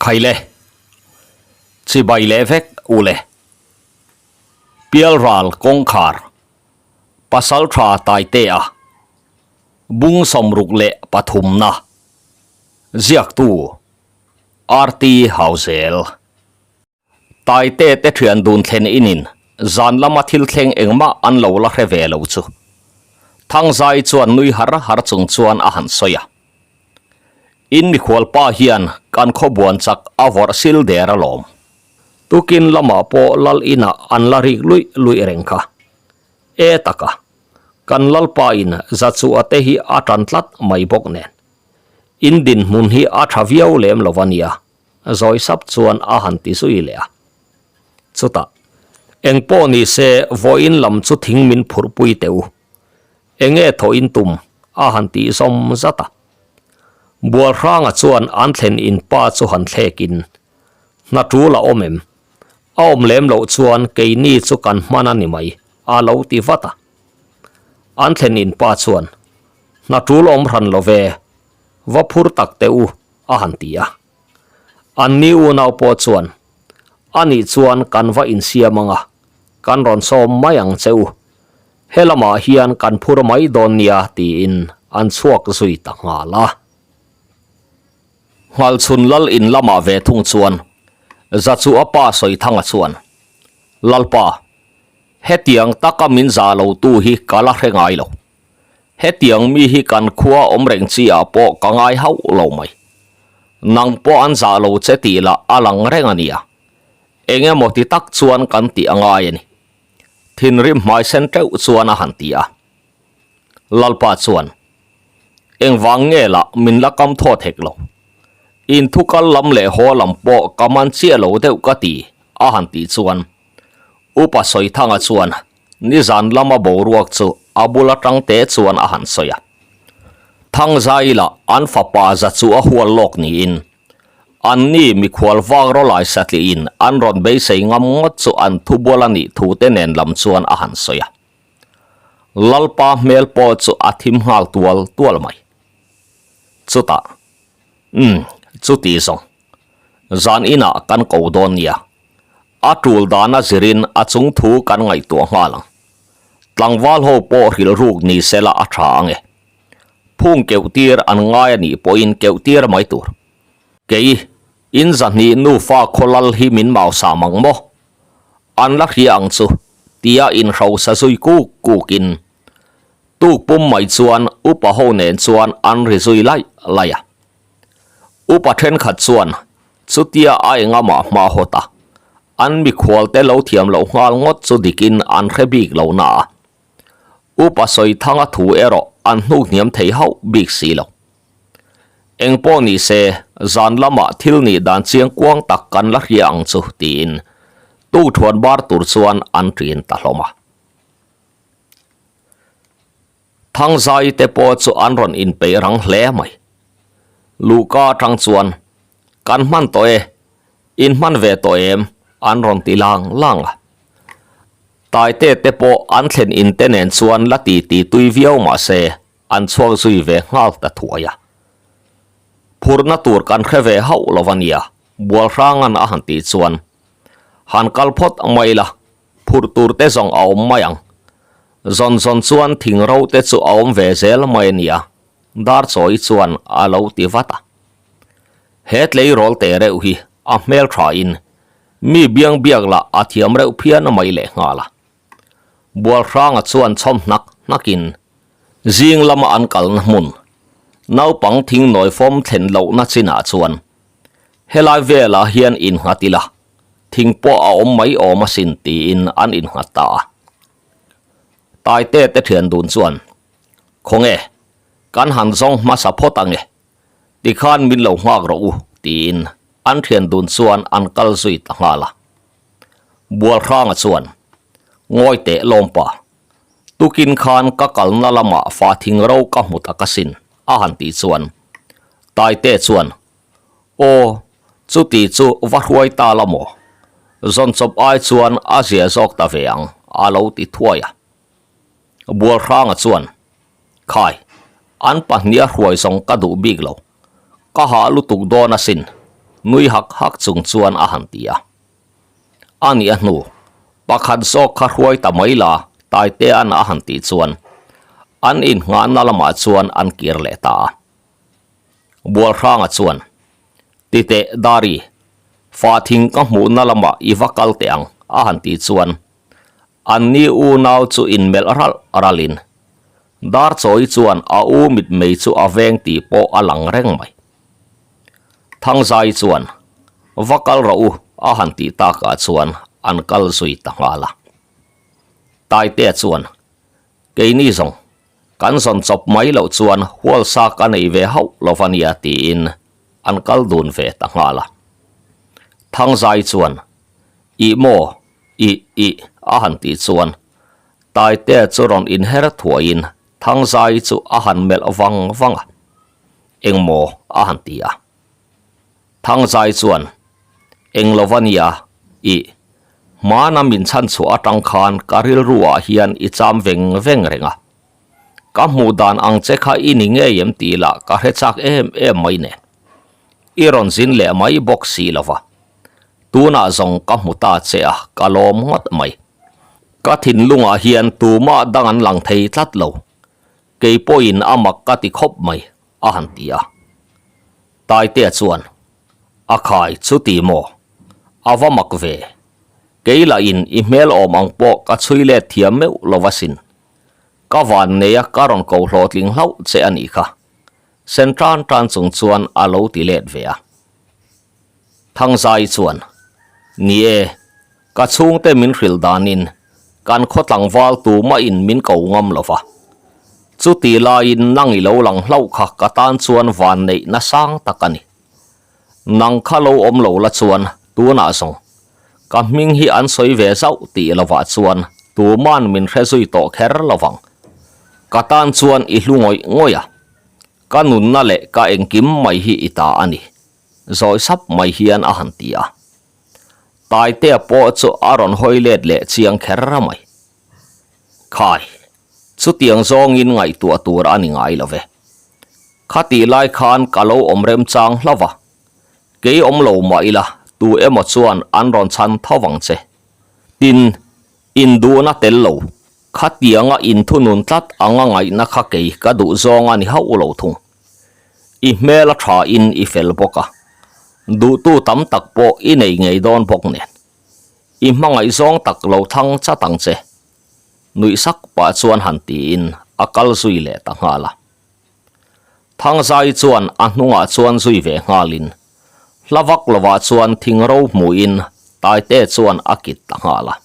Khaile, chibai leh vek u le. Pialral kawngkhar, Pasaltha Taitea, Bung 63na, Ziaktu, RT Hauzel. Taite te thian dun thlen inin zan lama thil thleng engmah an lo la hre ve lo chu Thangzai chuan nui har har chung chuan a han sawi a. In mikhual pa hian kan khawbuan chak a vawrh sil der alawm. Tukin lamah pawh lal inah an la rik luih luih reng kha. E taka, kan lalpa in Zachua te hi a tan tlat mai bawk nen. In dinhmun hi a tha viau lem lo a nia. Zawi sap chuan a han ti zui leh a. Chutah, Eng pawh ni se, vawiin lam chu thing min phurhpui teh u. Enge thawhin tum? a han tih zawm zat a. Bualhranga chuan an thlen in pa chu han thlekin, Hna tul a awm em? A awm lem loh chuan keini chu kan hman a ni mai, a lo ti vat a. An thlen in pa chuan, Hna tul awm hran lo ve, va phur tak teh u, a han ti a. An ni unau pawh chuan, A nih chuan kan va insiam ang a, kan rawn sawm mai ang che u. He lamah hian kan phur mai dawn nia tiin an chhuak zui ta nghal a. Nghalchhun lal in lamah ve thung chuan Zachu a pa Sawithanga chuan, Lalpa, hetiang taka min za lotu hi ka la hre ngai lo. Hetiang mi hi kan khua awm reng chi ah pawh ka ngai hauh lo mai. Nang pawh an zah lo che tih lah a lang reng a nia. Eng emaw ti tak chuan kan tih a ngai a ni. Thinrim hmai sen teuh chuan a han ti a. Lalpa chuan, Engvang nge lah min la kam thaw thek lo. In thu kal lam leh haw lam pawh ka man chiah lo deuh ka ti, a han tih chuan Upa Sawithanga chuan Nizan lama boruak chu a bul atang te chuan a han sawi a. Thangzaila an fapa za chu a hual lawk niin anni mikhual vak rawlai satlihin an rawn beisei ngam ngawt chu an thubual a nih thu te nen lam chuan a han sawi a. Lalpa hmel pawh chu a thim nghal tual tual mai. Chutah, Umm, chuti zawng. Zan inah kan ko dawn nia. A tul dana zirin a chung thu kan ngaihtuah nghal ang. Tlangval ho pawh hrilhruk ni sela a tha ang e. Phung keuh tir an ngai a nih pawhin keuh tir mai tur. Kei, in zahnih nufa khawlal hi min mau sam ang maw? An la hria ang chu, tia inhrosa zui kuk kukin tuk pum mai chuan upa ho nen chuan an ri zui laih laih a. Upa thenkhat chuan chutia a engamah hma hawt a, an mikhual te lo thiam loh nghal ngawt chu dikin an hre bik lo na a. Upa Sawithanga thu erawh an hnuk hniam thei hauh bik si lo. Eng pawh ni se, zan lamah thil nih dan chiang kuang tak kan la hria ang chu tiin tu thuan bar tur chuan an ṭin ta hlawm a. Thangzai te pawh chu an rawn inpeih rang hle mai. Luhka atang chuan, Kan hman tawh e, in hman ve tawh em? an rawn ti lang lang a. Taite te pawh an thlen in te nen chuan la ti ti tui viau mah se an chhuak zui ve nghal ta thuai a. Phurna tur kan hre ve hauh lo a nia, Bualhranga'n a han tih chuan, Han kal phawt mai la, phurh tur te zawng a awm mai ang. Zawn zawn chuan thing ro te chu a awm ve zel mai a nia, Darchawi chuan a lo ti vat a. He tleirawl te reuh hi a hmel tha in mi biang biak lah a thiam reuh phian mai leh nghal a. Bualhranga chuan chhawm hnak hnak in zing lama an kalna hmun naupang thing nawi fawm thlen lohna chinah chuan helai velah hian innghat ila thing pawh a awm mai awm asin tiin an innghat ta a. Taite te thian dun chuan, Khawnge, kan han zawng hmasa phawt ange, tikhan min lo nghak rawh u, tiin an thian dun chuan an kal zui ta nghal a. Bualhranga chuan, Ngawi teh lawmpa, tukin khan ka kalna lamah fa thing ro ka hmu tak asin, a han tih chuan Taite chuan, Aw, chuti chu va hruai ta la maw? Zawn chawp ai chuan a zia zawk ta ve ang, a lo ti thuai a. Bualhranga chuan, Khai, an pahniha hruai zawng ka duh bik lo. Ka hah lutuk dawn asin. Nui hak hak chung chuan a han ti a. A nih a hnu, pakhat zawk kha hruai ta mai la, Taitea'n a han tih chuan an innghahna lamah chuan an kir leh ta a. Bualhranga chuan, Titeh Dari, fahthing ka hmuhna lamah i va kal teh ang, a han tih chuan Anni unau chu inmelh ralh ralhin Darchawi chuan a u mitmei chu a veng tih pawh a lang reng mai. Thangzai chuan, Va kal rawh u, a han tih takah chuan an kal zui ta nghal a. Taitea chuan, Keini zawng, kan zawn chawp mai loh chuan hualsa ka nei ve hauh lo va nia tiin an kal dun ve ta nghal a. Thangzai chuan, Ih maw? Ih, ih, a han tih chuan Taitea chu rawn inher thuaiin Thangzai chu a han melh vang vang a, Eng maw? a han ti a. Thangzai chuan, Eng lo va nia, ih, hmana min chhan chhuah atang khan ka rilruah hian i cham veng veng reng a. Ka hmuh dan ang che kha i ni ngei em tih lah ka hre chak em em mai nen. I rawn zin leh mai bawk si lo va. Tunah zawng ka hmu ta che a, ka lawm ngawt mai. Ka thinlungah hian tumah dang an lang thei tlat lo. Kei pawhin a mak ka ti khawp mai, a han ti a. Taitea chuan, A khai chuti maw? A va mak ve. Kei lahin i hmel awm ang pawh ka chhui let thiam meuh lo asin. Ka van nei a ka rawn ko hlawhtling hlauh che a nih kha. Sen tan tan chung chuan a lo ti let ve a. Thangzai chuan, Ni e, ka chhungte min hrilh danin kan khaw tlangval tumahin min ko ngam lo va. Chuti laiin nang i lo lang hlauh kha ka tan chuan van neih nasang tak a ni. Nang kha lo awm lo la chuan tunah zawng ka hming hi an sawi ve zauh tih lovah chuan tuman min hre zui tawh kher lo vang. Ka tan chuan i hlu ngawih ngawih a, ka nunna leh ka engkim mai hi i ta a ni. Zawi sap mai hian a han ti a. Taitea pawh chu a rawn hawi let leh chiang kher mai. Khai, chutiang zawngin ngaihtuah tur a ni ngai lo ve. Khatih lai khan ka lo awm remchang hlauh va, kei awm lo mah ila tu emaw chuan an rawn chhan tho vang che. Tin, induhna tel lo, khatianga inthunun tlat anga ngaihna kha kei ka duh zawng a ni hauh lo thung. I hmel a tha in i fel bawk a, duhtu tam tak pawh i nei ngei dawn bawk nen. I hmangaih zawng tak lo thlang chat ang che. Nuih sak pah chuan han tiin a kal zui leh ta nghal a. Thangzai chuan a hnungah chuan zui ve nghalin hla vak lovah chuan thing ro hmuhin Taite chuan a kit ta nghal a.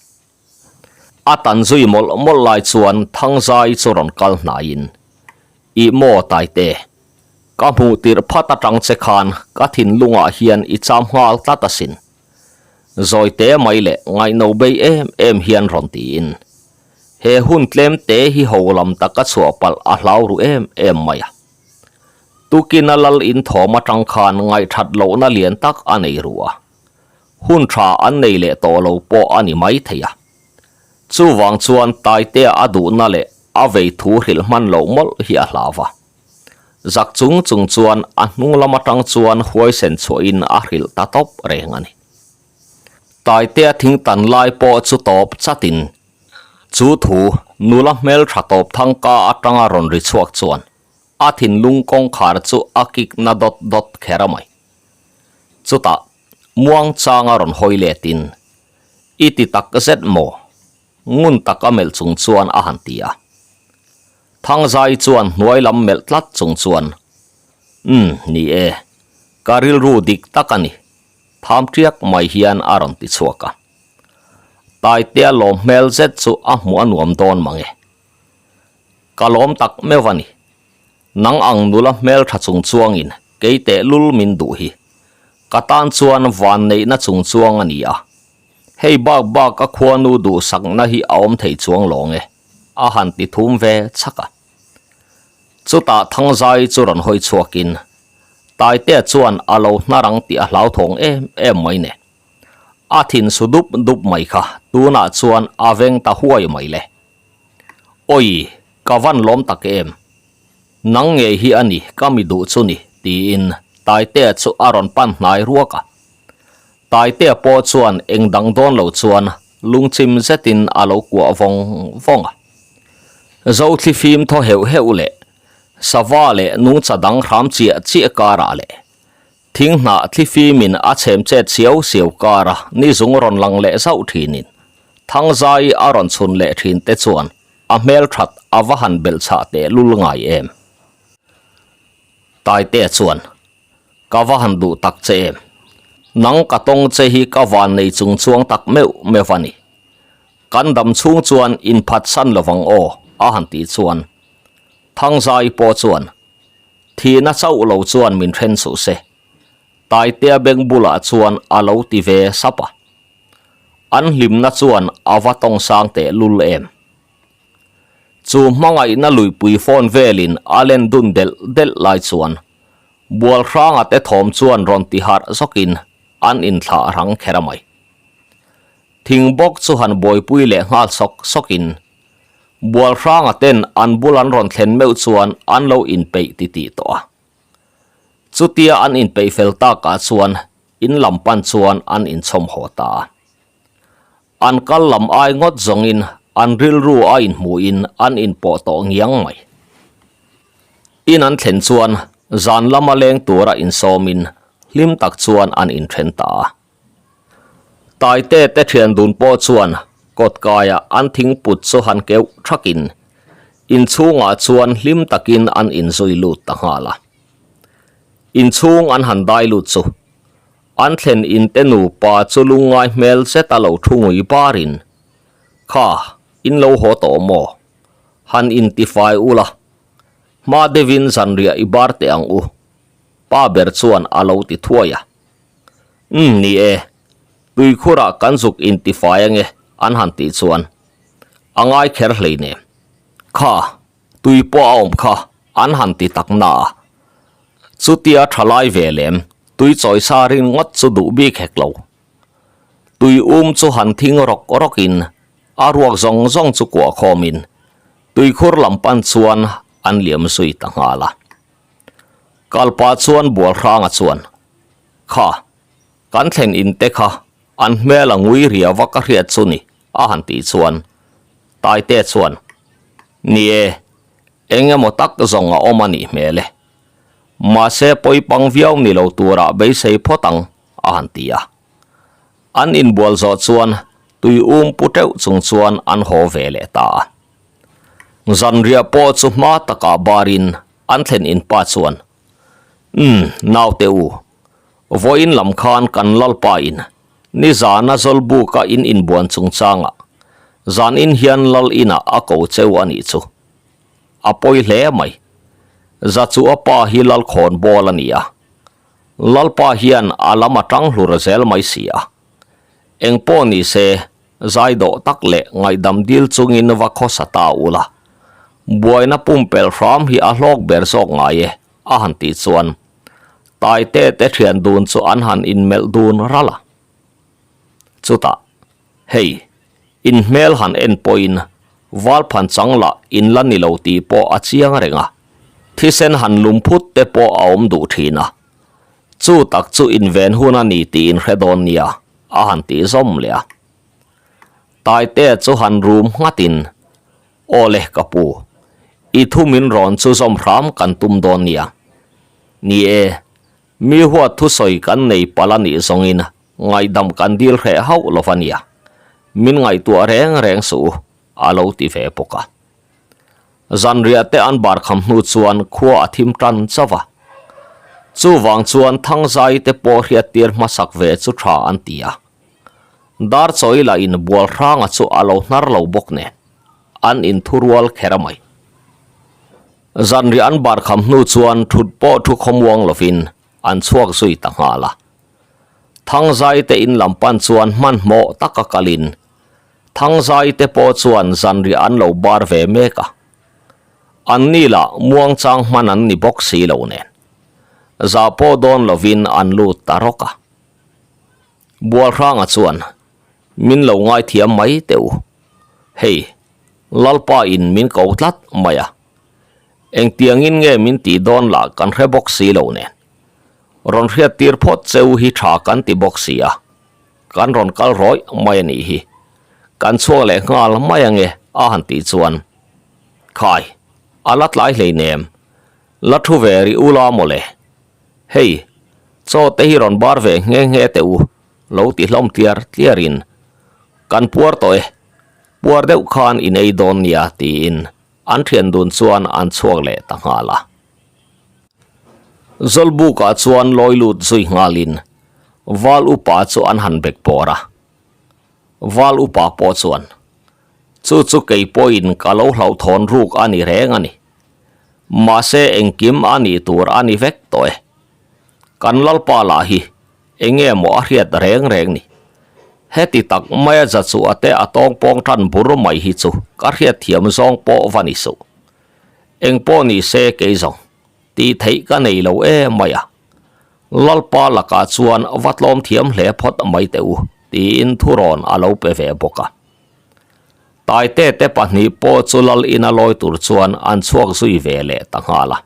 A tan zui mawlh mawlh lai chuan Thangzai chu rawn kal hnaiin, Ih maw Taite, ka hmuh tirh phat atang che khan ka thinlungah hian i cham nghal tlat asin. Zawi te mai leh ngaihno bei em em hian rawn tiin, He hun tlem te hi ho lam taka chhuah palh a hlau ru em em mai a. Tukina lal inthawm atang khan ngaihthat lohna lian tak a nei ru a. Hun tha an nei leh tawh lo pawh a ni mai thei a. Chuvang chuan Taitea a duhna leh a vei thu hrilh hman loh mawlh hi a hlau va. Zak chung chung chuan a hnung lam atang chuan huaisen chhuahin a hrilh ta tawp reng a ni. Taitea thing tan lai pawh chu tawp chatin chu thu nula hmeltha tawp thangka atanga rawn ri chhuak chuan a thinlung kawngkhar chu a kik na dawt dawt kher a mai. Chutah muang changa rawn hawi letin, I ti tak zet maw? Ngun taka melh chung chuan a han ti a. Thangzai chuan hnuai lam melh tlat chung chuan, Umm, ni e, ka rilru dik tak a ni, tham tiak mai hian a rawn ti chhuak a. Taitea lawm hmel zet chu a hmuh a nuam dawn mang e. Ka lawm tak meuh a ni. Nang ang nula hmel tha chung chuangin kei teh lul min duh hi. Ka tan chuan van neihna chung chuang a ni a. Hei bak bak a khuanu duhsakna hi a awm thei chuang lawng e, a han ti thum ve chhak a. Chutah Thangzai chu rawn hawi chhuakin Taitea chuan a lo hnar ang tih a hlauthawng em em mai nen. A thin su dup dup mai kha tunah chuan a veng ta huai mai le. Awi, ka van lawm tak em? Nang ngei hi a ni, ka mi duh chu ni, tiin Taitea chu a rawn pan hnai ruak a. Taitea pawh chuan eng dang dawn lo chuan lungchim zetin a lo kuah vawng vawng a. Zothli fim thaw heuh heuh leh sava leh nungcha dang hram chiah chiah karah leh thing hnah thli fimin a chhem chet siau siau kara ni zung rawn lang leh zauh thinin Thangzai a rawn chhun leh thin te chuan a hmelthat a va han belh chhah teh lul ngai em. Taitea chuan Ka va han duh tak che em? Nang ka tawng che hi ka van nei chung chuang tak meuh meuh a ni. Kan dam chhung chuan inphatsan lovang aw, a han tih chuan Thangzai pawh chuan thihna chauh lo chuan min then suh se. Taitea beng bulah chuan a lo ti ve sap a. An hlimna chuan a va tawng sang teh lul em? Chu hmangaihna luipui phone velin a len dun delh delh lai chuan Bualhranga te thawm chuan rawn ti harh zawkin an inthlah rang kher a mai. Thing bawk chu han buaipui leh nghal sawk sawkin Bualhranga ten an bul an rawn thlen meuh chuan an lo inpeih titih tawh a. Chutia an inpeih fel takah chuan in lam pan chuan an inchhawm haw ta a. An kal lam ai ngawt zawngin an rilru a inhmuhin an inpawh tawh ngiang mai. In an thlen chuan zan lama leng tura insawmin hlim tak chuan an inthen ta a. Taite te thian dun pawh chuan kawtkaiah an thingput chu han keuh thakin inchhungah chuan hlim takin an inzui lut ta nghal a. Inchhung an han dai lut chu An thlen in te nupa chu lungngai hmel zet a lo thu ngui barin, Kha, in lo haw tawh maw? Han intifai ula, hma deuhin zanriah i bar teh ang u, pa ber chuan a lo ti thuai a. Umm, ni e, tuikhurah kan zuk intifai ange, an han tih chuan a ngai kher hleinem. Kha, Tui pawh a awm kha an han ti tak na a, chutia tha lai ve lem tui chawi sa rin ngawt chu duh bik hek lo. Tui um chu han thing rawk rawk in a ruak zawng zawng chu kuah khawm in tuikhur lam pan chuan an liam zui ta nghal a. Kalpa chuan Bualhranga chuan, Kha, kan thlen in te kha an hmel a ngui ria va ka hriat chu ni a han tih chuan Taite chuan, Ni e, eng emaw tak zawng a awm a nih hmel e. Mahse pawipang viau ni lo turah beisei phawt ang, a han ti a. An inbual zawh chuan tui um pu teuh chung chuan an haw ve leh ta a. Zanriah pawh chu hma takah barin an thlen inpa chuan, Umm, naute u, vawiin lam khan kan Lalpa in Nizana Zawlbuka in inbuan chungchangah zanin hian Lal inah a ko cheu a nih chu. A pawi hle mai. Zachu a pa hi Lalkhawn bawl a ni a. Lalpa hian a lam a tang hlur zel mai si a. Engpawh ni se, zaidawh tak leh ngaihdam dil chungin va khawsa ta ula. Buaina pumpelh hram hi a hlawk ber zawk ngai e, a han tih chuan Taite te thian dun chu an han inmelh dun ral a. Chutah, hei, in hmel han en pawhin Valphan chang lah in la ni lo tih pawh a chiang reng a, thisen han lum phut te pawh a awm duh thin a. Chu tak chu inven hun a ni tih in hre dawn nia, a han tih zawm leh a. Taite chu han rum nghatin, Aw le ka pu, i thu min rawn chu zawm hram kan tum dawn nia. Ni e, mi huat thusawi kan nei palh a nih zawngin ngaihdam kan dil hreh hauh lo va nia. Min ngaihtuah reng reng suh u, a lo ti ve bawk a. Zanriah te an bar kham hnu chuan khua a thim tan chauh a. Chuvang chuan Thangzai te pawh hriattir hmasak ve chu tha an ti a. Darchawi lah in Bualhranga chu a lo hnar lo bawk nen, an inthurual kher a mai. Zanriah an bar kham hnu chuan thut pawh thu khawmuang lovin an chhuak zui ta nghal a. Thangzai te in lam pan chuan hmanhmawh taka kalin Thangzai te pawh chuan zanriah an lo bar ve mek a. Anni lah muangchang hman an ni bawk si lo nen, zah pawh dawn lovin an lut ta rawk a. Bualhranga chuan, Min lo ngaithiam mai teh u. Hei, Lalpa in min ko tlat mai a. Engtiangin nge min tih dawn lah kan hre bawk si lo nen. Rawn hriattir phawt cheu hi tha kan ti bawk si a. kan rawn kal rawih mai a nih hi. Kan chhuak leh nghal mai ange a han tih chuan, Khai, a la tlai hleinem, la thu ve rih ula mawle. Hei, chaw te hi rawn bar ve nghe nghe teh u, lo ti hlawm tliar tliarin, Kan puar tawh e, puar deuh khan in ei dawn nia tiin an thian dun chuan an chhuak leh ta nghal a. Zawlbukah chuan lawi lut zui nghalin Val upa chu an han bek bawr a. Val upa pawh chuan, Chu chu kei pawhin ka lo hlauhthawn ruk a ni reng a ni. Mahse engkim a nih tur a ni vek tawh e. Kan Lalpa lah hi eng nge maw a hriat reng reng ni. Heti tak maia za chu a te a tawng pawng tan bur mai hi chu ka hriat thiam zawng pawh va ni suh. Eng pawh ni se kei zawng tih theih ka nei lo em mai a. Lalpa lakah chuan va tlawm thiam hle phawt mai teh u tiin thurawn a lo pe ve bawk a. Taite te pahnih pawh chu lal ina lawi tur chuan an chhuak zui ve leh ta nghal a.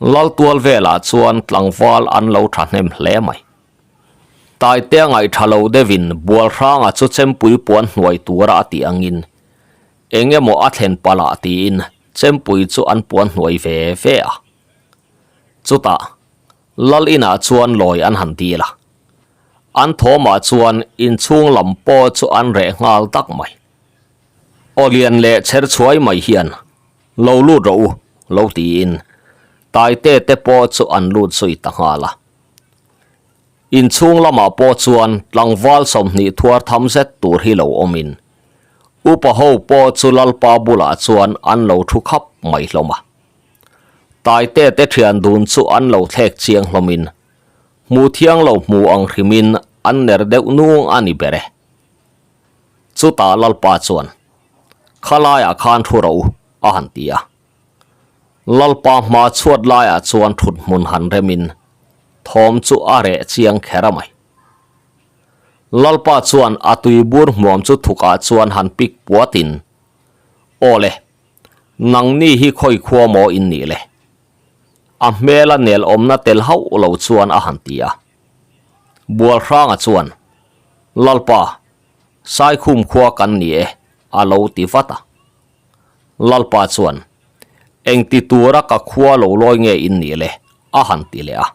Lal tual velah chuan tlangval an lo thahnem hle mai. Taitea ngaihtha lo deuhin Bualhranga chu chempui puan hnuai tura a tih angin eng emaw a thlen palh ah tiin chempui chu an puan hnuai ve ve a. Chutah Lal inah chuan lawi an han dil a. An thawmah chuan inchhung lam pawh chu an reh nghal tak mai. Aw lian leh chher chhuai mai hian lo lut rawh u lo tiin Taite te pawh chu an lut zui ta nghal a. Inchhung lamah pawh chuan tlangval 20 thuar tham zet tur hi lo awmin upa ho pawh chu Lalpa bulah chuan an lo thu khap mai hlawm a. Taite te thian dun chu an lo thlek chiang hlawmin hmu thiang lo hmu ang hrimin an ner deuh nung a ni ber e. Chutah Lalpa chuan, Khalaiah khan thu rawh u, a han ti a. Lalpa hma chhuat laiah chuan thut hmun han remin thawm chu a reh chiang kher a mai. Lalpa chuan a tuibur hmuam chu thukah chuan han pik puatin, Aw le, nangni hi khawi khua maw in nih le? A hmela nel awmna tel hauh lo chuan a han ti a. Bualhranga chuan, Lalpa, Saikhum khua kan ni e, a lo ti vat a. Lalpa chuan, Engti tura ka khua lo lawi nge in nih le? a han ti leh a.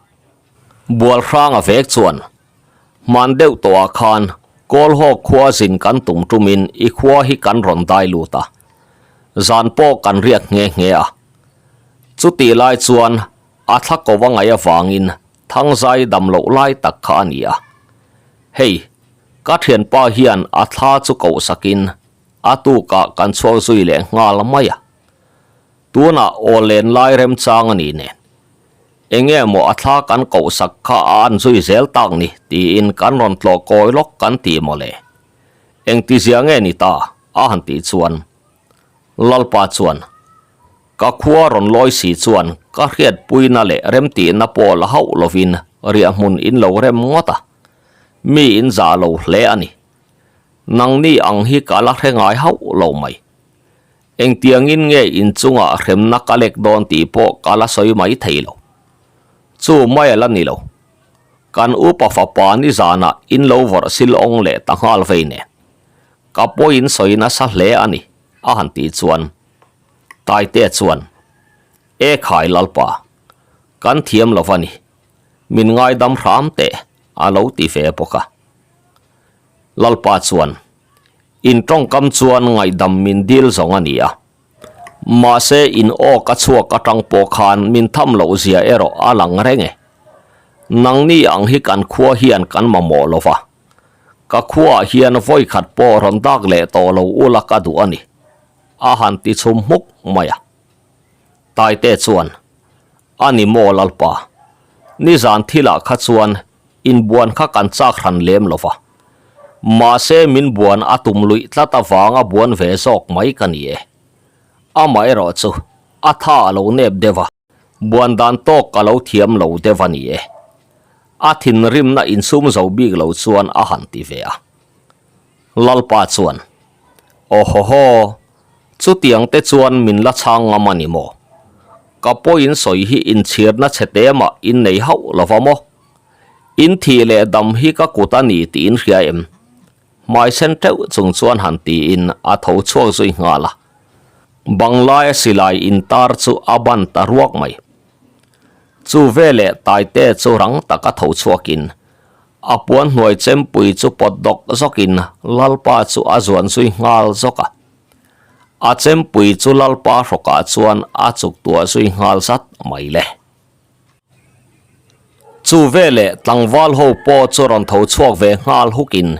Bualhranga vek chuan, Hman deuh tawhah khan Kawlhawk khua zin kan tum tumin i khua hi kan rawn dai lut a, zan pawh kan riak nghe nghe a. Chutih lai chuan a thla ko a ngaih avangin Thangzai dam loh lai tak kha a ni a. Hei, ka thianpa hian a thla chu koh sakin a tukah kan chhuak zui leh nghal mai a. Tunah aw len lai remchang a ni nen. Enge maw a thla kan koh sak kha a an zui zel tak ni tiin kan rawn tlawh kawi lawk kan ti mawle. Engtizia nge ni ta? a han tih chuan Lalpa chuan Ka khua rawn lawi si chuan ka hriatpuina leh remtihna pawh la hauh lovin riahhmun in lo rem ngawt a, mi in zah lo hle a ni. Nangni ang hi ka la hre ngai hauh lo mai. Engtiangin nge inchungah hremna ka lek dawn tih pawh ka la sawi mai thei lo. Chu mai a la ni lo. Kan upa fapa nizanah in lo vawrh sil awng leh ta nghal vei nen. Ka pawhin sawi nasa hle a ni, a han tih chuan Taitea chuan, E khai Lalpa, kan thiam lo va ni, min ngaidam hram teh, a lo ti ve bawk a. Lalpa chuan, In tawngkam chuan ngaihdam min dil zawng a ni a, mahse in aw ka chhuak atang pawh khan min tham loh zia erawh a lang reng e. Nangni ang hi kan khua hian kan mamawh lo va, ka khuaah hian vawikhat pawh rawn dak leh tawh lo ula ka duh a ni. A han ti chhum hmuk mai a. Taite chuan, A ni maw Lalpa, nizan thilah kha chuan inbuan kha kan chak hran lem lo va. Mahse min buan a tum luih tlat avanga buan ve zawk mai ka ni e. Amaherawh chu a tha a lo nep deuh a, buan dan tawk ka lo thiam lo deuh a ni e. A thinrimna insum zo bik lo chuan a han ti ve a. Lalpa chuan, Aw haw haw, chutiang te chuan min la chhang ngam a ni maw? Ka pawhin sawi hi inchhirna chhe te mah in nei hauh lo va maw? In thih leh dam hi ka kut a ni tih in hria em? Hmai sen teuh chung chuan han tiin a tho chhuak zui nghal a. Banglaia silai intar chu a ban ta ruak mai. Chu veleh Taite chu rang taka tho chhuakin a puan hnuai chempui chu pawt dawk zawkin Lalpa chu a zuan zui nghal zawk a. A chempui chu Lalpa hrawkah chuan a chuk tuah zui nghal zat mai le. Chu veleh tlangval ho pawh chu rawn tho chhuak ve nghal hukin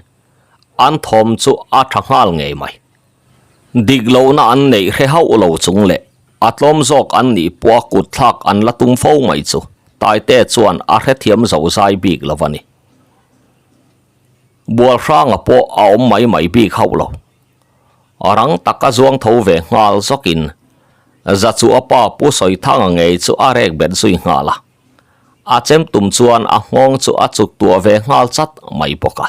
an thawm chu a tha nghal ngei mai. Dik lohna an neih hre hauh lo chung leh a tlawm zawk an nih pawh a kut thlak an la tum fo mai chu Taite chuan a hrethiam zo zai bik lo a ni. Bualhranga pawh a awm mai mai bik hauh lo. Rang taka zuang tho ve nghal zawkin Zachu a pa Pu Sawithanga ngei chu a rek bet zui nghal a. A chem tum chuan a nghawng chu a chuk tuah ve nghal chat mai bawk a.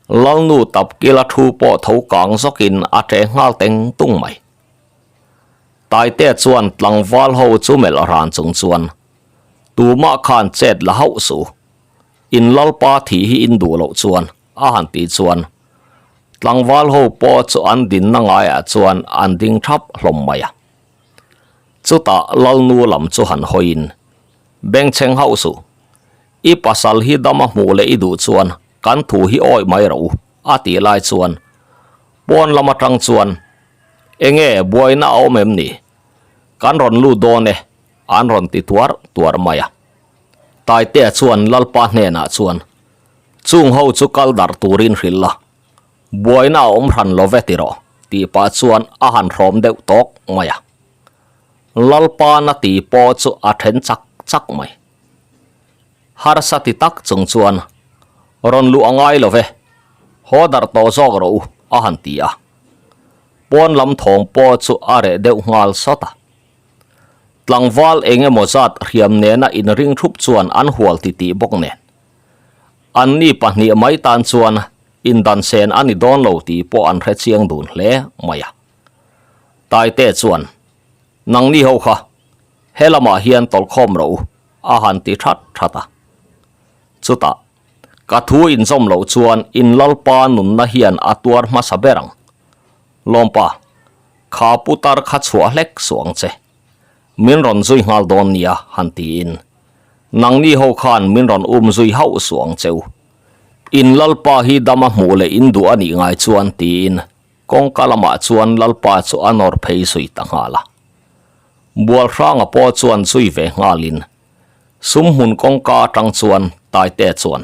Lalnu Tapkila thu pawh tho kang zawkin a ṭe nghal teng tung mai. Taitea chuan tlangval ho chu melh ran chung chuan tumah khan chet la hauh suh. In Lalpa thih hi in duh loh chuan a han tih chuan tlangval ho pawh chu an dinna ngaiah chuan an ding thap hlawm mai a. Chutah Lalnu lam chu han hawiin, Bengchheng hauh suh, i pasal hi dam a hmuh leh i duh chuan kan thu hi awih mai rawh u a tih lai chuan pawn lam atang chuan Enge buaina a awm em ni? Kan rawn lut dawn e an rawn ti tuar tuar mai a. Taitea chuan Lalpa hnenah chuan Chung ho chu kal darh turin hrilh la, buaina a awm hran lo ve ti rawh, tih pah chuan a han hrawm deuh tawk mai a. Lalpa na tih pawh chu a then chak chak mai. Harsa ti tak chung chuan, Rawn luh a ngai lo ve, haw darh tawh zawk rawh u, a han ti a. Pawn lam thawm pawh chu a reh deuh nghal sawt a. Tlangval eng emaw zat hriam nena inring thup chuan an hual titih bawk nen. Anni pahnih mai tan chuan indansen a ni dawn lo tih pawh an hre chiang dun hle mai a. Taite chuan, Nangni ho kha, he lamah hian tawlhkhawm rawh u, a han ti that that a. Chutah, ka thu inzawm loh chuan in Lalpa nunna hian a tuar hmasa ber ang. Lawmpa, kha putar kha chhuah hlek suh ang che. Min rawn zui nghal dawn nia, han tiin. Nangni ho khan min rawn um zui hauh suh ang che u. In Lalpa hi dam a hmuh leh in duh a nih ngai chuan, tiin kawngka lamah chuan Lalpa chu a nawr phei zui ta nghal a. Bualhranga pawh chuan zui ve nghalin sumhmun kawngka atang chuan Taitea chuan,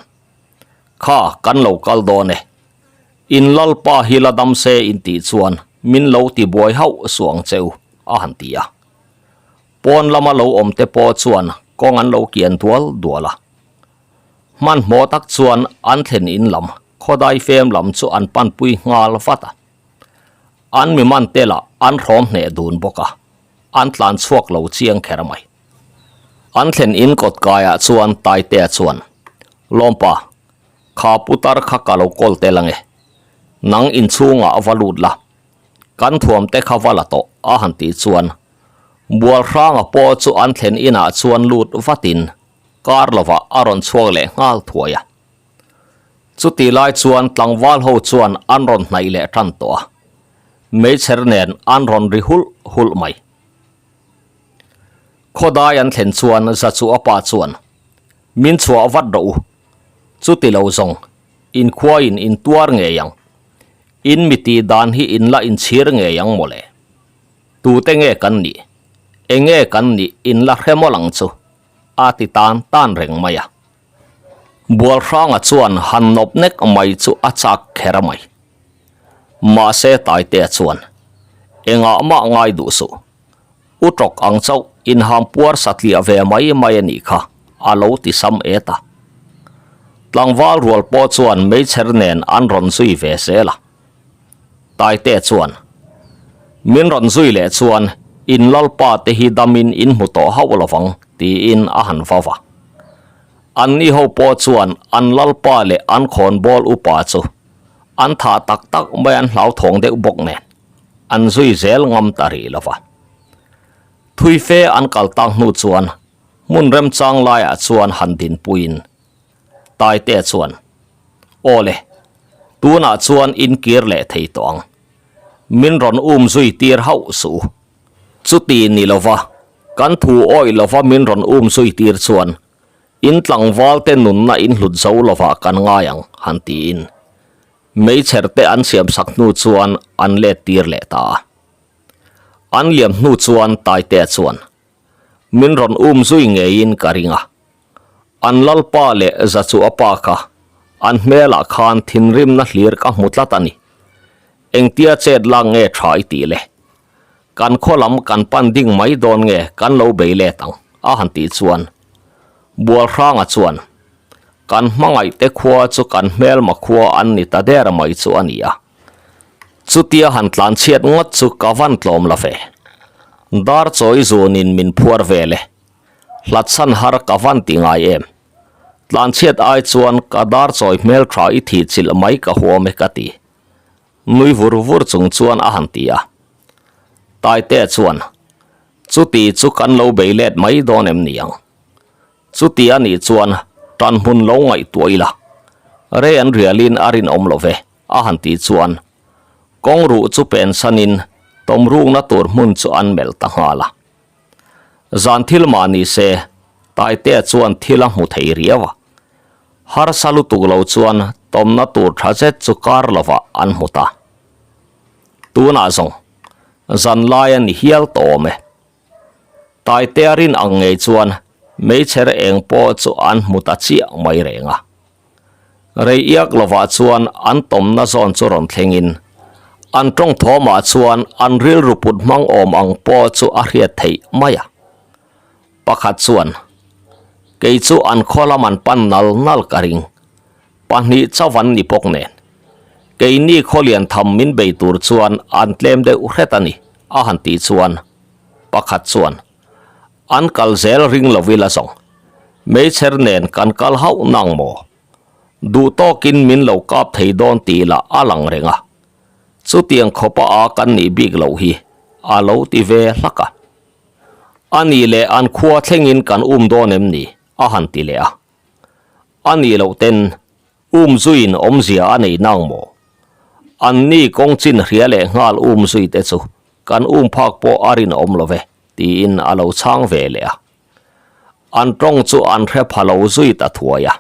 Kha, kan lo kal dawn e. In Lalpa hi la dam se in tih chuan min lo ti buai hauh suh ang che u, a han ti a. Pawn lama lo awm te pawh chuan kawng an lo kian dual dual a. Hmanhmawh tak chuan an thlen in lam, khawdai fem lam chu an panpui nghal vat a. An mi man te lah an hrawm hneh dun bawk a, an tlan chhuak lo chiang kher mai. An thlen in kawt kaiah chuan Taitea chuan, Lawmpa, kha putar kha ka lo kawl tel ange. Nang inchhungah va lut la, kan thuam te kha va la tawh a han tih chuan Bualhranga pawh chu an thlen inah chuan lut vatin kar lovah a rawn chhuak leh nghal thuai a. Chutih lai chuan tlangval ho chuan an rawn hnaih leh tan tawh a, meichher nen an rawn ri hulh hulh mai. Khawdai an thlen chuan Zachu a pa chuan, Min chhuah vat rawh u, chuti lo zawng inkhuaiin in tuar ngei ang, in mi tih dan hi in la inchhir ngei ang mawle. Tute nge kan nih? Enge kan nih in la hre mawlh ang chu? a ti tan tan reng mai a. Bualhranga chuan han nawp nek mai chu a chak kher mai. Mahse Taitea chuan, Engah mah ngai duh suh. U tawk ang chauh inham puar satliah ve mai mai a nih kha, a lo ti sam et a. Tlangval rual pawh chuan meichher nen an rawn zui ve zel a. Taitea chuan, Min rawn zui leh chuan in lalpa te hi damin in hmu tawh hauh lovang, tiin a han va va. Anni ho pawh chuan an lalpa leh an khawnbawl upa chu an thah tak tak mai an hlauthawng deuh bawk nen an zui zel ngam ta rih lova. Thui fe an kal tak hnu chuan hmun remchang laiah chuan han dinpuiin. Taitea chuan, Aw le, tunah chuan in kir leh thei tawh ang. Min rawn um zui tir hauh suh u. Chuti ni lova, kan thu awih lova min rawn um zui tir chuan in tlangval te nunna in hlut zo lovah kan ngai ang, han tiin meichher te an siam sak hnu chuan an let tir leh ta a. An liam hnu chuan Taitea chuan min rawn um zui ngeiin ka ring a. An lalpa leh Zachu a pa kha an hmelah khan thinrimna hlir ka hmu tlat a ni. Engtia chet lak nge tha i tih le? Kan khaw lam kan pan ding mai dawn nge kan lo bei let ang? a han tih chuan Bualhranga chuan kan hmangaihte khua chu kan hmelma khua an ni ta der mai chu a ni a. Chutia han tlan chhiat ngawt chu ka van tlawm la ve. Dar chawi zunin min phuar vel e. Hlatchhan har ka van ti ngai em. Tlan chhiat ai chuan ka dar chawi hmel tha i thih chilh mai ka huam e ka ti. Nui vur vur chung chuan a han ti a. Taitea chuan, Chuti chu kan lo bei let mai dawn em ni ang? Chuti a nih chuan tan hmun lo ngaihtuah ila, rei an rialin a rinawm lo ve, a han tih chuan kawng ruh chu pensanin tawm rukna tur hmun chu an melh ta nghal a. Zan thil mah ni se, Taitea chuan thil a hmu thei riau a. Harsa lutuk lo chuan tawmna tur tha zet chu kar lovah an hmu ta. Tunah zawng, zan lai a ni hial tawh awm e. Taitea rin ang ngei chuan meichher eng pawh chu an hmu ta chiah mai reng a. Rei iak lovah chuan an tawmna zawn chu rawn thlengin an tawng thawmah chuan an rilru put hmang awm ang pawh chu a hriat theih mai a. Pakhat chuan, Kei chu an khaw lam an pan nal nal ka ring, pahnih chauh an ni bawk nen. Keini khaw lian tham min bei tur chuan an tlem deuh hret a ni, a han tih chuan pakhat chuan, An kal zel ring lo ila zawng, meichher nen kan kal hauh nang maw? Duh tawkin min lo kap thei dawn tih lah a lang reng a, chutiang khawpa a kan nih bik loh hi, a lo ti ve hlak a. A nih leh an khua thlengin kan um dawn em ni? a han ti leh a. A nih loh ten um zuiin awmzia a nei nang maw? An ni kawng chin hria leh nghal um zui te chu kan um phak pawh a rinawm lo ve, tiin a lo chhang ve leh a. An tawng chu an hre pha lo zui ta thuai a.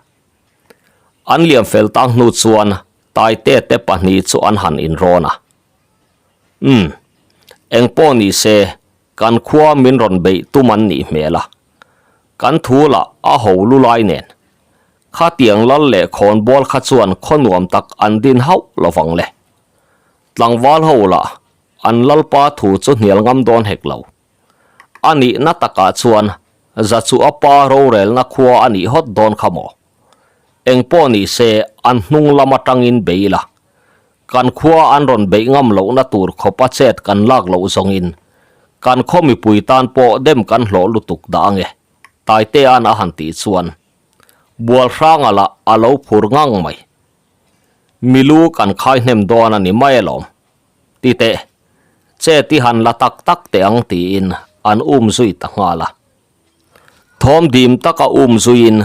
An liam fel tak hnu chuan Taite te pahnih chu an han inrawn a. Umm, engpawh ni se, kan khua min rawn beih tum an nih hmel a. Kan thu lah a ho lu lai nen. Khatiang lal leh khawnbawl kha chuan khaw nuam tak an din hauh lo vang le. Tlangval ho lah an lalpa thu chu hnial ngam dawn hek lo. A nihna takah chuan Zachuah pa rorelna khua a nih hawt dawn kha maw? Engpawh ni se an hnung lam atangin bei ila. Kan khua an rawn beih ngam lohna tur khawpa chet kan lak loh zawngin kan khaw mipui tan pawh dem kan hlawh lutuk dah ange, Taitea'n a han tih chuan Bualhranga lah a lo phur ngang mai. Milu kan khai hnem dawn a ni mai alawm. Ti teh, chet i han la tak tak teh ang tiin an um zui ta nghal a. Thawm dim taka um zuiin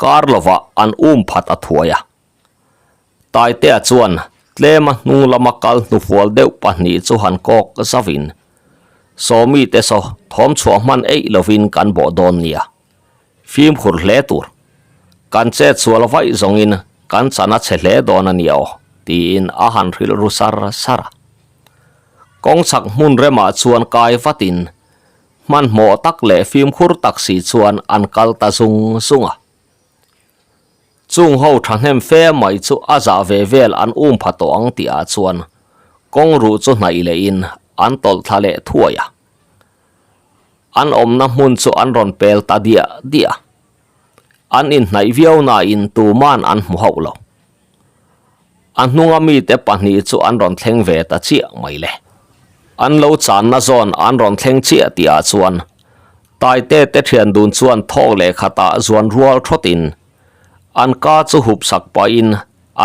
kar lovah an um phat a thuai a. Taitea chuan tlema hnung lama kal hnufual deuh pahnih chu han kawk zavin, Sawmi te saw thawm chhuah hman eih lovin kan bawh dawn nia. Fimkhur hle tur. Kan chet sual vaih zawngin kan chan a chhe hle dawn a nia aw, tiin a han hrilh ru sar sar a. Kawng chhak hmun remah chuan kai vatin hmanhmawh tak leh fimkhur tak si chuan an kal ta zung zung a. Chung ho thahnem fe mai chu a zah ve vel an um pha tawh ang tih ah chuan kawng ruh chu hnaih leh in an tawlh thla leh thuai a. An awmna hmun chu an rawn pel ta diah diah a. An inhnaih viau nain tuman an hmu hauh lo. A hnunga mite pahnih chu an rawn thleng ve ta chiah mai le. An lo channa zawn an rawn thleng chiah tih ah chuan Taite te thian dun chuan thawk leh khatah zuan rual thawtin an ka chu hup sak pahin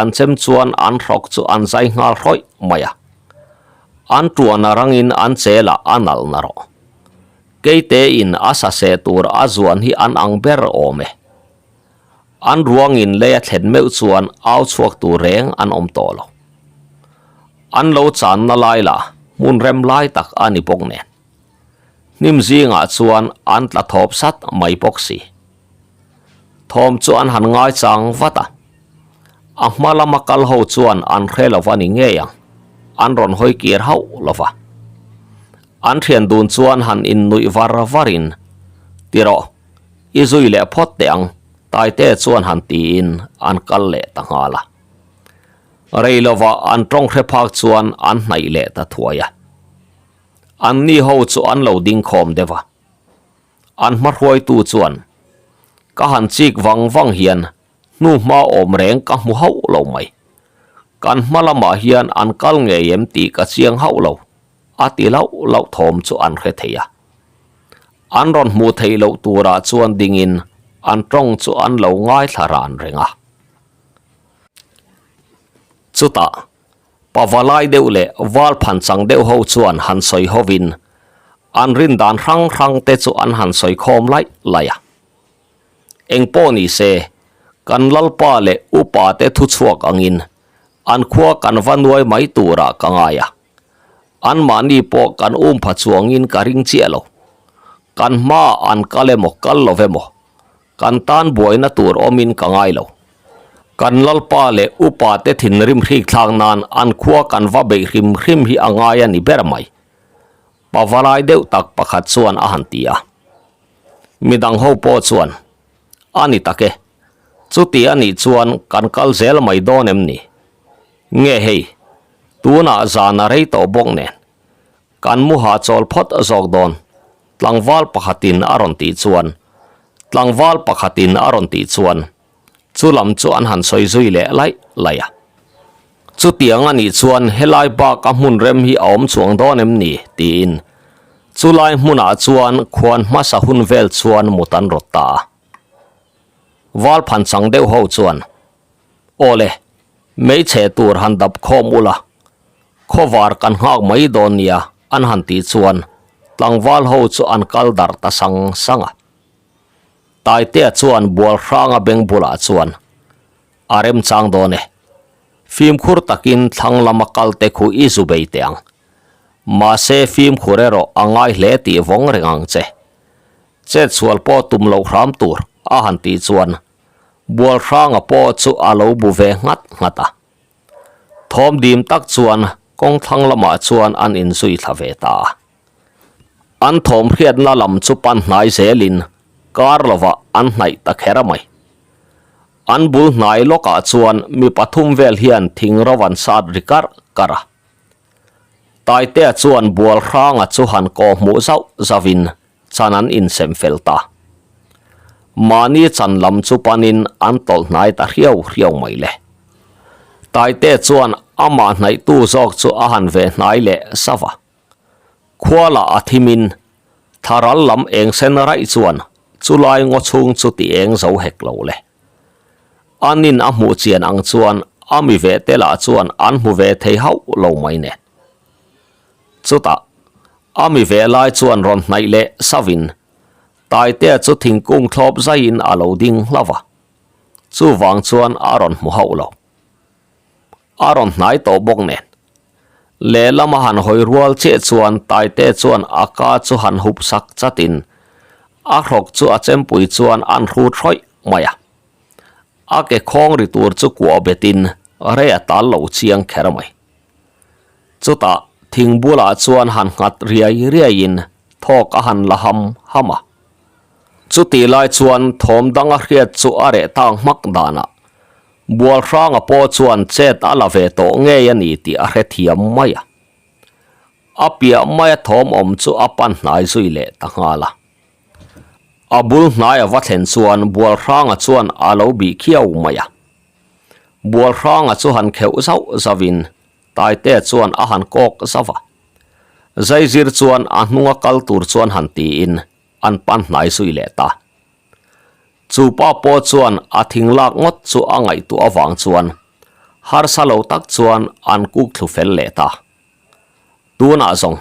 an chem chuan an hrawk chu an zai nghal hrawih mai a. An tuan a rangin an chel ah a nalh na rawh. Keite in a sa seh tur a zuan hi an ang ber awm e. An ruangin lei a thlen meuh chuan au chhuak tur reng an awm tawh lo. An lo channa lai lah hmun rem lai tak a ni bawk nen. Hnim zingah chuan an tla thawp sat mai bawk si. Thawm chu an han ngaichang vat a. A hma lama kal ho chuan an hre lo va ni ngei ang, an rawn hawi kir hauh lo va. An thian dun chuan han innuih var varin, Ti rawh, i zui leh phawt teh ang, Taite chuan han tiin an kal leh ta nghal a. Rei lovah an tawng hre phak chuan an hnaih leh ta thuai a. Anni ho chu an lo ding khawm deuh a. An hmahruaitu chuan, Ka han chik vang vang hian hnu hma awm reng ka hmu hauh lo mai. Kan hma lamah hian an kal ngei em tih ka chiang hauh lo, a ti lauh lauh thawm chu an hre thei a. An rawn hmuh theih loh turah chuan dingin an tawng chu an lo ngaithla ran reng a. Chutah, Pavalai deuh leh val phan chang deuh ho chuan han sawi hovin an rin dan hrang hrang te chu an han sawi khawm laih laih a. Eng pawh ni se, kan Lalpa leh upa te thu chhuak angin an khua kan va nuai mai turah ka ngai a. Anmahni pawh kan um pha chuangin ka ring chiah lo. Kan hmaah an kal emaw kal lo emaw Kan tan buaina tur awmin ka ngai lo. Kan Lalpa leh upa te thinrim hrik thlak nan an khua kan va beih hrim hrim hi a ngai a ni ber mai. Pavalai deuh tak pakhat chuan a han ti a. Midang ho pawh chuan, A ni tak e, chuti a nih chuan kan kal zel mai dawn em ni? Nge hei, tunah zan a rei tawh bawk nen, kan mu hahchawl phawt zawk dawn. Tlangval pakhatin a rawn tih chuan Tlangval pakhatin a rawn tih chuan chu lam chu an han sawi zui leh laih laih a. Chutiang a nih chuan helai bak a hmun rem hi a awm chuang dawn em ni? tiin chulai hmunah chuan khuan hmasa hun vel chuan mut an rawt ta a. Val phanchang deuh ho chuan, Aw le, hmeichhe tur han dap khawm ula, Khawvar kan nghak mai dawn nia an han tih chuan tlangval ho chu an kal darh ta sang sang a. Taitea chuan bual hranga beng bulah chuan a remchang dawn e. Fimkhur takin thlang lama kal te khu i zu bei teh ang. Mahse fimkhur erawh a ngai hle tih vawng reng ang che. Chetsual pawh tum loh hram tur a han tih chuan bual hranga pawh chu a lo bu ve nghat nghat a. Thawm dim tak chuan kawng thlang lamah chuan an inzui thla ve ta a. An thawm hriatna lam chu pan hnai zelin kar lovah an hnaih ta kher mai. An bul hnai lawkah chuan mi pathum vel hian thing ro an sat ri karh karh a. Taitea chuan bual hranga chu han kawh hmuh zauh zauhin chan an insem fel ta. Mahni chan lam chu panin an tawlh hnai ta hriau hriau mai le. Taite chuan amah hnaihtu zawk chu a han ve hnai leh sava. Khua lah a thimin tharal lam eng sen raih chuan chulai ngaw chhung chu ti eng zo hek lo le. Anin a hmuh chian ang chuan a mi ve te lah chuan an hmu ve thei hauh lo mai nen. Chutah A mi ve lai chuan rawn hnaih leh savin Taitea chu thingkung thlawp zaiin a lo ding hlauh a, chuvang chuan a rawn hmu hauh lo. A rawn hnai tawh bawk nen. Lehlam a han hawi rual chiah chuan Taitea chuan a ka chu han hup sak chatin a hrawk chu a chempui chuan an hrut hrawih mai a. A ke khawng ri tur chu kuah betin rei a tal lo chiang kher mai. Chutah thing bulah chuan han nghat riai riaiin thawk a han la ham ham a. Chutih lai chuan thawm dang a hriat chu a reh tang hmak danah Bualhranga pawh chuan chet a la ve tawh ngei a ni tih a hrethiam mai a. A piah maia thawm awm chu a pan hnai zui leh ta nghal a. A bul hnai a va thlen chuan Bualhranga chuan a lo bih khiau mai a. Bualhranga chu han kheuh zauh zauhin Taitea chuan a han kawk zauh a. Zaizir chuan a hnunga kal tur chuan han tiin an pan hnai zui leh ta. Chu pa pawh chuan a thing lak ngawt chu a ngaihtuah avang chuan harsa lo tak chuan an kuk thlu fel leh ta. Tunah zawng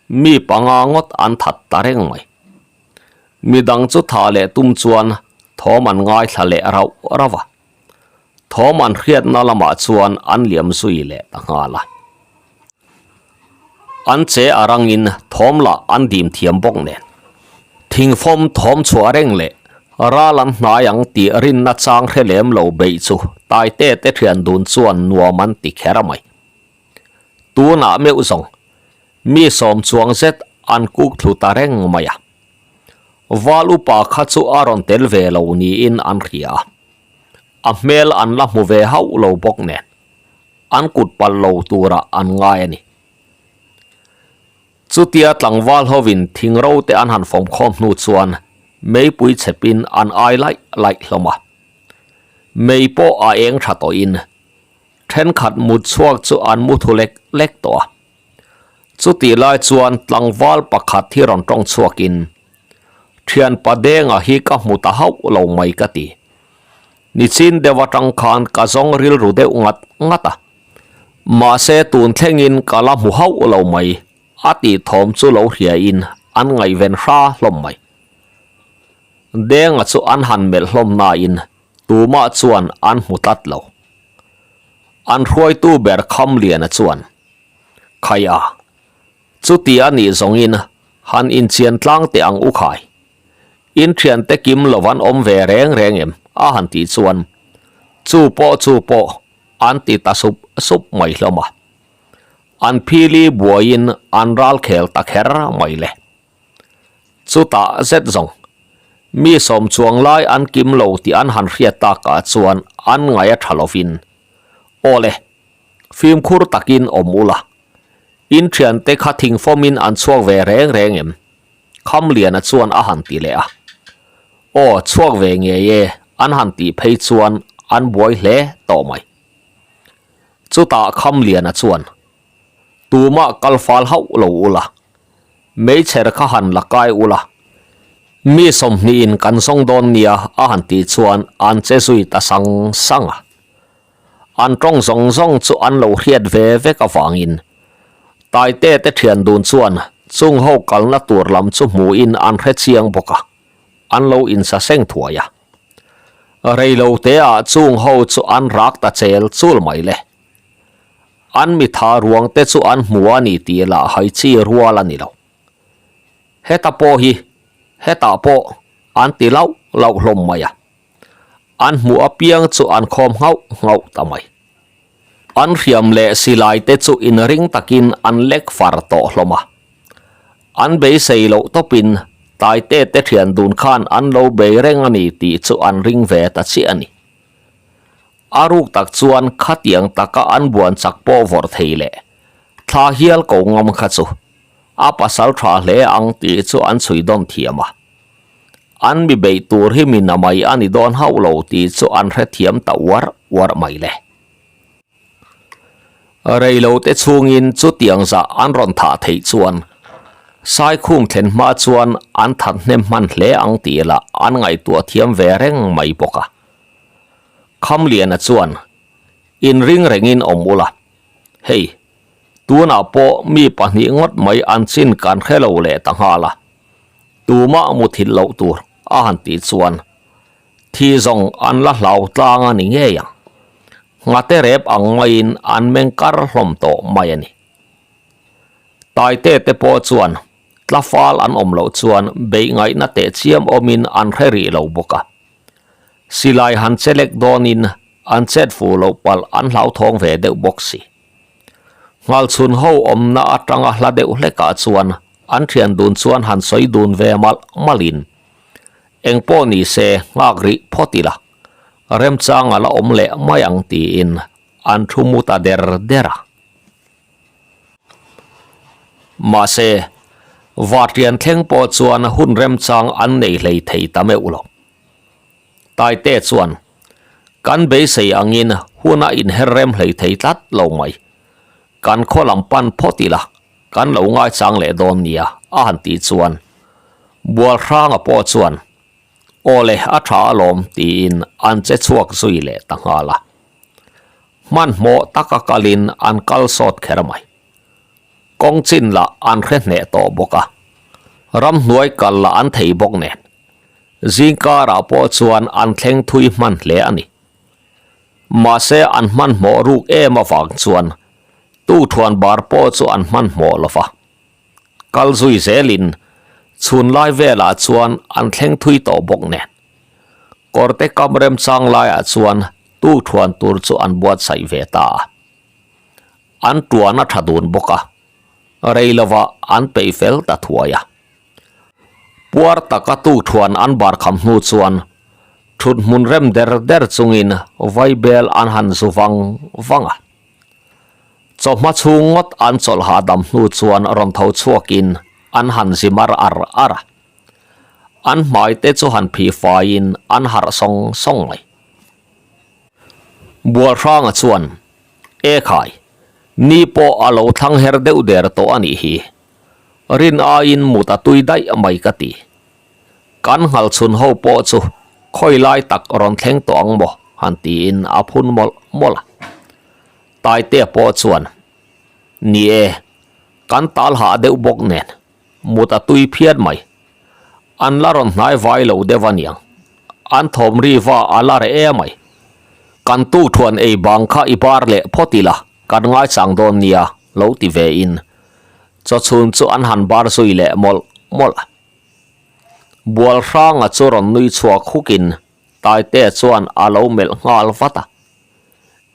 mi panga ngawt an that ta reng mai. Midang chu tha leh tum chuan. thawm an ngaithla leh rauh rauh a. Thawm an hriatna lamah chuan an liam zui leh ta nghal a. An che a rangin thawm lah an dim thiam bawk nen. Thingfawm thawm chhuah reng leh ral an hnai ang tih rinna chang hre lem lo beih chu Taite te thian dun chuan nuam an ti kher mai. Tunah meuh zawng mi sawm chuang zet an kuk thlu ta reng mai a. Val upa kha chu a rawn tel ve lo niin an hria a. A hmel an la hmu ve hauh lo bawk nen an kut palh lo turah an ngai a ni. Chutia tlangval hovin thing ro te an han fawm khawm hnu chuan meipui chhepin an ai laih laih hlawm a. Mei pawh a eng tha tawhin thenkhat mut chhuak chu an mu thu lek lek tawh a. Chutih lai chuan tlangval pakhat hi rawn tawng chhuakin, Thianpa Denga hi ka hmu ta hauh lo mai ka ti. Nichin deuh atang khan ka zawng rilru deuh ngat ngat a. Mahse tun thlengin ka la hmu hauh lo mai, a tih thawm chu lo hriain an ngaihven hra hlawm mai. Denga chu an han melh hlawm nain tumah chuan an hmu tlat lo. An hruaitu ber Khamliana chuan, Khaia, chuti a nih zawngin han inchian tlang teh ang u khai. In thiante kim lo an awm ve reng reng em? a han tih chuan, Chu pawh chu pawh an ti ta sup sup mai hlawm a. An phili buaiin an ral khel ta kher mai le. Chutah zet zawng, mi sawm chuang lai an kim lo tih an han hriat takah chuan an ngaih a tha lovin, Aw le, fimkhur takin awm ula, in thiante kha thingfawmin an chhuak ve reng reng em? Khamliana chuan a han ti leh a. Aw, chhuak ve ngei e, an han tih phei chuan an buai hle tawh mai. Chutah Khamliana chuan, Tumah kal fal hauh lo ula, meichher kha han la kai ula, mi sawmhnihin kan zawng dawn nia a han tih chuan an che zui ta sang sang a. An tawng zawng zawng chu an lo hriat ve vek avangin Taite te thian dun chuan chung ho kalna tur lam chu hmuhin an hre chiang bawk a, an lo insa seng thuai a. Reilo teah chung ho chu an rak ta chel chul mai le. An mitha ruang te chu an hmu a ni tih lah hai chi rual a ni lo. Heta pawh hi hetah pawh an ti lauh lauh hlawm mai a. An hmuh apiang chu an khawm nghauh nghauh ta mai. An hriam leh silai te chu inring takin an lek far tawh hlawm a. An beisei loh tawpin Taite te thian dun khan an lo bei reng a ni tih chu an ring ve ta chiah a ni. A ruk tak chuan khatiang taka an buan chak pawh vawrh thei leh thla hial ko ngam kha chu a pasal tha hle ang tih chu an chhui dawn thiam a. An mi beih tur hi mi namai a ni dawn hauh lo tih chu an hrethiam ta uar uar mai le. Reilo te chhungin chutiang zah an rawn thah theih chuan Saikhum thlen hma chuan an that hnem hman hle ang tih lah an ngaihtuah thiam ve reng mai bawk a. Khamliana chuan inring rengin awm ula, hei tunah pawh mi pahnih ngawt mai an chin kan hre lo leh ta nghal a, tumah muthilh loh tur a han tih chuan Thi zawng an la hlau tlang a ni ngei ang. Nghate rep ang maiin an meng kar hlawm tawh mai a ni. Taite te pawh chuan tla fal an awm loh chuan beih ngaihna teh chiam awmin an hre rih lo bawk a. Silai han che lek dawnin an chet fuh loh palh an hlauthawng ve deuh bawk si. Nghalchhun ho awmna atanga hla deuh hlekah chuan an thian dun chuan han sawi dun ve malh malhin Eng pawh ni se nghak rih phawt ila, remchang a la awm leh mai ang tiin an thu mu ta der der a. Mahse, Vartian thleng pawh chuan hun remchang an nei hlei thei ta meuh lo. Taite chuan, Kan beisei angin hun a inher rem hlei thei tlat lo mai. Kan khaw lam pan phawt ila, kan lo ngaichang leh dawn nia, a han tih chuan Bualhranga pawh chuan, Aw le, a tha alawm, tiin an che chhuak zui leh ta nghal a. Hmanhmawh taka kalin an kal sawt kher mai. Kawng chin lah an hre hneh tawh bawk a, ramhnuai kal lah an thei bawk nen. Zingkarah pawh chuan an thleng thui hman hle a ni. Mahse an hmanhmawh ruk em avang chuan tuthuan bar pawh chu an hmanhmawh lo va. Kal zui zelin chhun lai velah chuan an thleng thui tawh bawk nen. Kawrte kam remchang laiah chuan tuthuan tur chu an buatsaih ve ta a. An tuan a tha dun bawk a, rei lovah an peih fel ta thuai a. Puar taka tuthuan an bar kham hnu chuan thut hmun rem der der chungin vaibel an han zu vang vang a. Chawhma chhung ngawt an chawlh hahdam hnu chuan rawn tho chhuakin an han zi mar ar ar a. An hmai te chu han phih faiin an harh sawng sawng mai. Bualhranga chuan, E khai, ni pawh a lo thlang her deuh der tawh a nih hi. Rin aiin mut a tui daih mai ka ti. Kan nghal chhun ho pawh chu khawi lai tak rawn thleng tawh ang maw han tiin a phun mawlh mawlh a. Taitea pawh chuan, Ni e, kan tal hah deuh bawk nen mut a tui phian mai. An la rawn hnai vai lo deuh a niang. An thawm ri va a la reh e mai. Kan tukthuan ei bang kha i bar leh phawt ila kan ngaichang dawn nia lo ti ve in chawchhun chu an han bar zui leh mawlh mawlh a. Bualhranga chu rawn nui chhuak hukin Taitea chuan a lo melh nghal vat a.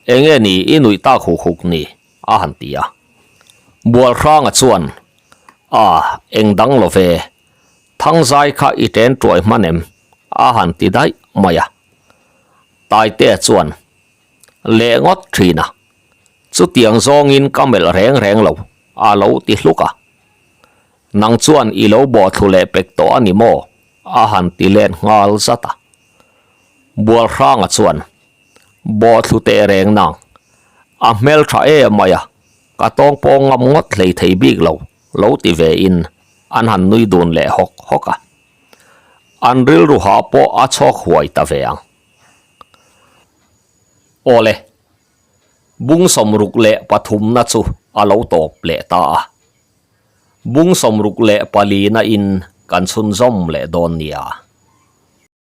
Enge ni i nuih tak huk huk ni? a han ti a. Bualhranga chuan, A, eng dang lo ve, Thangzai kha i ṭen ṭuai hman em? a han ti daih mai a. Taitea chuan, Leh ngawt ṭhin a, chutiang zawngin ka melh reng reng lo, a lo ti hluk a. Nang chuan i lo bawhthlu leh pek tawh a ni maw? a han ti let nghal zat a. Bualhranga chuan, Bawhthlu teh reng nang, a hmel tha em mai a, ka tawng pawh ngam ngawt hlei thei bik lo, lo ti ve in an han nui dun leh hawk hawk a. An rilru hah pawh a chhawk huai ta ve ang. Awle, bung sawmruk leh pathumna chu a lo tawp leh ta a. Bung 64 in kan chhunzawm leh dawn nia.